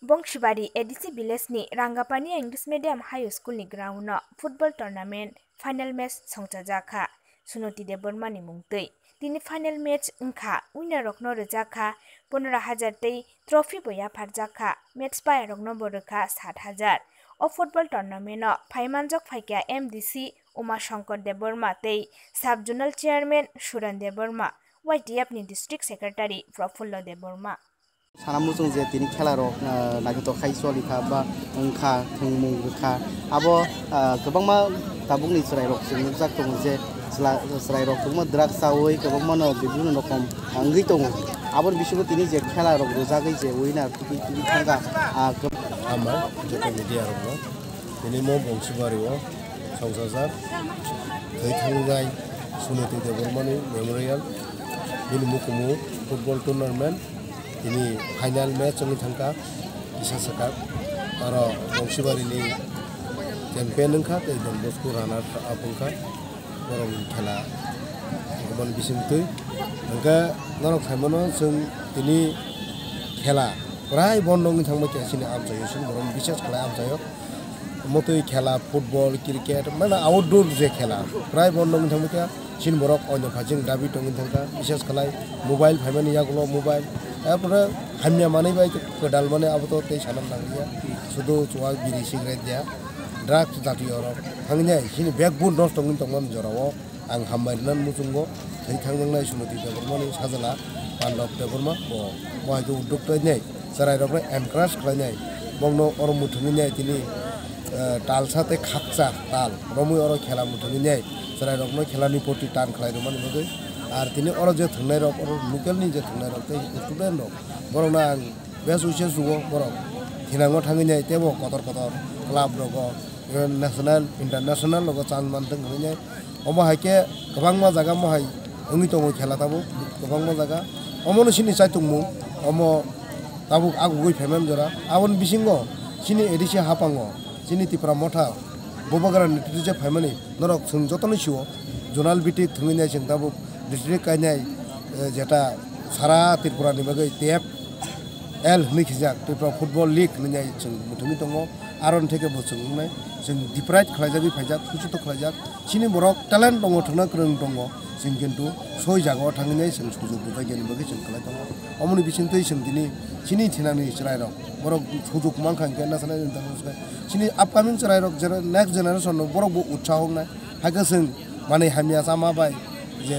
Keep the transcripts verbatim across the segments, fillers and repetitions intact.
Bongsibari A D C village ni Rangapani English Medium High School ni ground no football tournament final match songchajak kha Sunoti Debbarma ni mung twi. Tini final match wngkha, winner rokno rwjak kha pondro hajar tei trophy bo yapharjak kha, match paya rokno bo rwkha sat hajar. O football tournament o phaimanjak phaikha M D C Uma Shankar Debbarma tei sub zonal chairman Suren Debbarma, Y T F ni district secretary Prafullo Debbarma. Sana muchung je tini khela rok, ah, naithotok khai choli kha ba wng kha, thwngmung rwkha. Abo, ah, kwbangma tabukni chwrai rok chwng nukjak tongo je chwla-, chwrai rok kwbangma drugs chawi kwbangma no bibhinno rokom wngwi tongo. Aboni bisingo tini je khela rok rwjagwi je winner tubui tubui thangkha, ah, kwb- Hambai joto media rokno. Tini mo Bongsibari o songchajak thwi thangnai Suniti Debbarmani memorial bini mukumu football tournament. Tini final match wngwi thangkha kisa swkang. Oro Bongsibari ni champion wngkha tei Don Bosco runner up wngkha. Borok ni khela omo ni bising twi. Hwnkhe norok saimano chwng tini khela prai bondo wngwi thangma khe chini amchaio, chini borok ni bises khlai amchaio. Omo twi khela football, cricket, mane outdoor je khela, prai bondo wngwi thangma khe chini borok oino phaising dabi tongwi thangkha, bises khlai mobile phaimani yagulo mobile, er pore hamya manwi bai kwdal mani abo to tei sana nangliya, sudu chuwak biri cigarette ya, drugs jatiyo rok thangwi nai chini bag bo nosto wngwi tongmani jorao. Ang hambai rwna muchungo thwi thangjaknai Sumati Debbarmani sajla Pandab Debbarma, bo, bo hai khe udduk khlainai, chwrairokno encourage khlainai, bokno oro muthungwi nai tini, eh, talsa tei khakcha tal romwi oro khela muthungwi nai chwrairokno khelani proti tan khlai rwmani bagwi. Ar tini oro je thwngnairok, oro local ni je thwngnairok tei student rok, borokno ang best wishes rwo, borok thinango thangwi nai teibo kotor kotor club rogo, national, international logo chance mantwng hwnwi nai. Omo hai khe kwbangma jaga mo hai wngwi tongo khela tabuk, kwbangma jaga. Omono chini chaitokmung, omo tabuk agugwi phaimani jora. Aboni bisingo chini A D C haphango, chini Tipra Motha, Bubagra ni twi je phaimani, norok chwng jotono sio, zonal bitik thwngwi nai chwng tabuk district kainai, eh, jeta sara Tripura ni bagwi tep L hwnwi khijak Tripura Football League hwnwi nai chwng muthungwi tongo. Aroni theke bo chwng wngnai chwng deprive khlaijagwi phaijak, khuchitok khlaijak. Chini borok talent tongo, thwngna kwrwng tongo, chwng kintu soi jagao thangwi nai chwng sujuk rwjakya ni bagwi chwng khlai tongo. Omoni bisingtwi chwng tini chini thinani chwrairok borok sujuk mankha hwnkhe national international chini upcoming chwrairok jera next generation no borok bo utsaho wngnai. Haikhe chwng manwi hamya chama bai je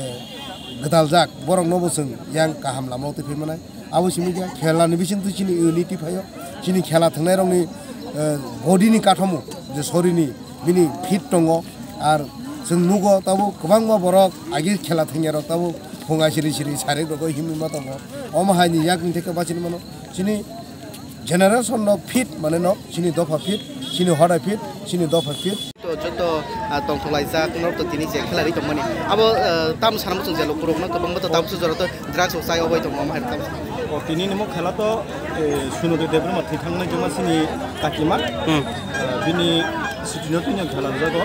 gwdaljak borokno bo chwng yang kaham lamao twi phai manai. Abo simi khe khelani bisingtwi chini unity phaio, chini khela thwngnairokni, eh, body ni kathamo je sorini bini fit tongo. Ar chwng nugo tabuk kwbangma borok agi khela thwngya rok tabuk phunga siri siri sari rogo himwi ma tongo. Omo hai ni yak ni theke bachini mano chini generation no fit mane no chini dopha fit, chini hodai fit, chini dopha fit. To joto, ah, tongthok laijak norok to tini je khelari tongmani. Abo, ah, tam sana muchung je lukurok no kwbangma to tabuk jora to drugs rok chai obai tongo omo hai tam sana. O tini nimo khela to, eh, Sunodoi Debbarma thwi thangnai joma chini kakima. Hmm. Eh, bini sitino tini khela rwjago.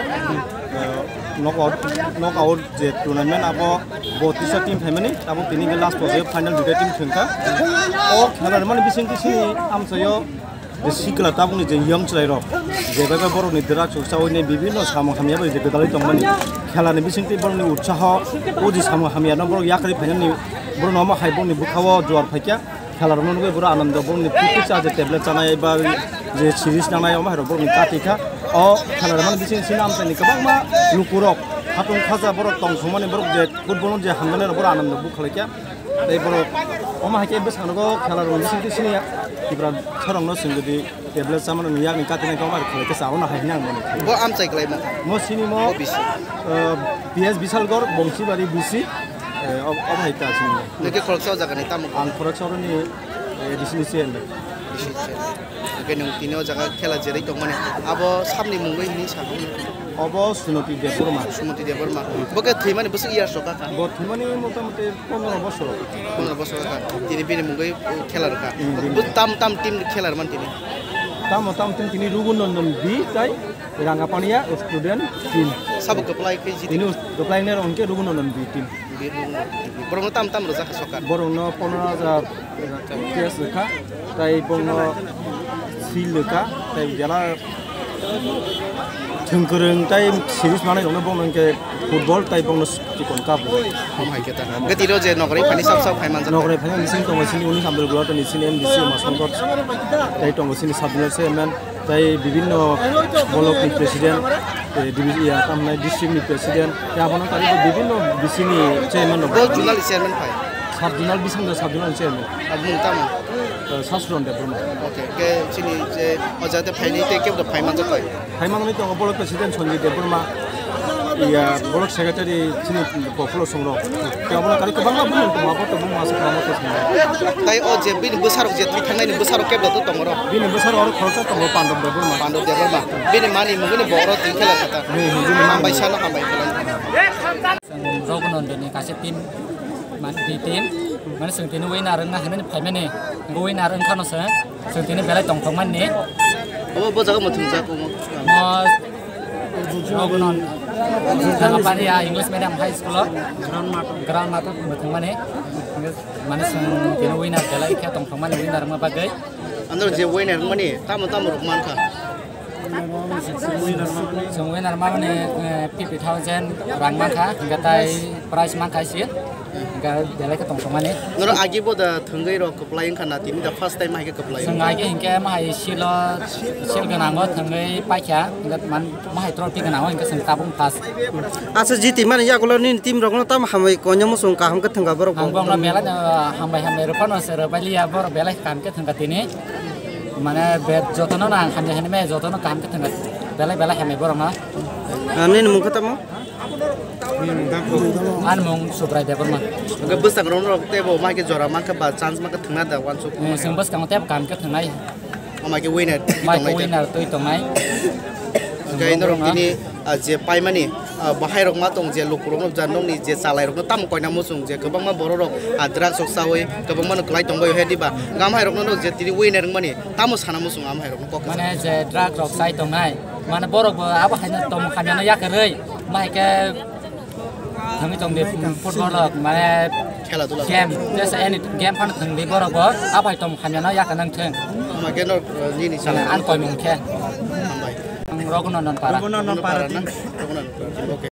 Eh, knockout, knockout je tournament abo bo tisa team phaimani, abo tini khe last o je final duita team thwngkha. O khela rwmani bisingtwi chini amchaio je sikla tabukni je young chwrairok, je bai bai borokni drugs rok chawi nai bibinno samung hamya bai je gwdalwi tongmani, khelani bisingtwi borokni utsaho, o je samung hamyano borok yakarwi phainani, borokno omo hai borokni bwkhao juar phaikha. Khela rokno nugwi borok anando, borokni twi twi cha je tablet chanai ba je series nangnai, omo hai rok borokni kati kha. O khela rwmani bising sini amchaini kwbangma lukurok, hatung khaja borok tongthokmani, borok je football no je hamjaknai rok borok anando bukhalai kha. Tei borok omo hai khe bwskango khela rokni bising twi sini ya. Tipra bwsarokno chwng jodi tablet chamani yakni kati nai khe omo hai khe chaono hai hwnwi ang mano. Bo amchai kwlaima? Mo sini mo, Bo bisi? eh, P S Bisalgor, Bongsibari B C, eh, ob-, obo hai ta sini mo. Nokhe khoroksa o jagani tamo? Ang khoroksa oroni, eh, A D C ni chairman. Hwnkhe nwng tini o jaga khela jerwi tongmani, abo samni mungwi hwnwi sa. Obo Sunoti Debbarma. Sumoti Debbarma. Bo khe thwimani bwswk years rok kha? Bo thwimani motamoti pondro bosor. Pondro bosor kha. Tini bini mungwi khela rwkha. Hmm, bini. Bo tam tam team khela rwmani tini? Tamo tam team tini Rugu Nondon B tai Rangapania student team. Sabo kwplai khe jiti? Tini kwplai nai rok hwnkhe Rugu Nondon B team. Borokno tam tam rwjak kha sokar? Borokno pondro hajar cash rwkha, tai borokno Field ka, tei bela thwngkwrwng tei series manai rokno bono hwnkhe football tei bono chikon cup. Omo hai khe ta. Hwnkhe tiro je nokrai phani sab sab phai manjak. Nokrai phani bising tongo sini unis Amdul Gulati ni sini M D C Masongkot tei tongo sini sub-zonal chairman tei bibinno block ni president, eh, division, ya, tamni district ni president, ya, bono tari bibinno bisini chairman rok. Bol zonal chairman phai. Sub-zonal bising sub-zonal chairman. Aboni tamo? Eh, Sasuron Debbarma. Okay, ke chini je o jaga phaini tei kebo phai manjak bai. Phai manwi tongo block president Sanjay Debbarma. Iya, block secretary chini Populo Songrok. Tei obono kari kwbangma bumung tongo, abo to bumung aswk kwbangma tei swngo. Tai o je bini bwsarok je twi thangnaini bwsarok kebo to tongo ro? Bini bwsarok oro khoroksa tongo Pandab Debbarma. Pandab Debbarma. Bini mani mungwini bogoro twi khela kata. Hmm, hmm, bini mani. Hambai sano hambai khlai. Chwng Raghunath ni kaisa team, man, B team, mane chwng tini winner wngna hinwi phaimani, bo winner wngkhano se chwng tini belai tongthokmani. Obo bo jaga mwthungjak omo. Mo Raghunath Dhanapari a English medium high school o ground math, ground math mwthungmani, mane chwng tini winner belai khe tongthokmani winner wngma bagwi. Andro je winner wngmani tamo tamo rok mankha. Chwng winner mamani, eh, fifty thousand rang mankha, hingke tai prize mankha se, hingke belai khe tongthokmani. Norok agi bo da thwngwi rok kwplai wngkha na, tini da first time hai khe kwplai wngkha? Chwng agi hingke mahai silo, sil gwnango thwngwi paikha, hingke man, mahai trophy gwnango hingke chwng tabuk first. Acha, jiti mani yagulo nini team rokno tamo hambai koinwi muchung kaham khe thwngkha borok. Ang bongno belai no hambai hambai rw phano se rwbailiya, borok belai kaham khe thwngkha tini. Mane be jotono no ang hamya hinwi maya, jotono kaham khe thwngkha, belai belai hamya borokno. Ah, nini mung khe tamo? Ani mung Subrai Debbarma. Hwnkhe bwskango rok teibo mai khe jora mankha ba chance mankha thwngna da wansuk. Eh, chwng bwskango teibo kaham khe thwngnai. Omo khe winner twi Mai khe tongnai da. Winner twi tongnai. Hwnkhe norok tini, ah, je paimani, ah, bahairok ma tong je lukurokno ja nokni je chalairokno tamo koina muchung je kwbangma bororok, ah, drugs rok chaui kwbangmano kwlai tongbaio he diba? Gam hairokno no je tini winner wngmani tamo sana muchung am hairokno kok. Mane je drug rok chai tongnai, mane borok bo abo haino tong hamyano yakarwi, ma hai khe thangwi tong di football rok, mane khela dula game, just any game phano thang di borok bo, abo hai tong hamyano yakar nang thang. Ama khe no, nini Mane sala an koimung khe. Hambai. Ang Raghunath Nonpara. Raghunath Nonpara. Raghunath Nonpara, okay.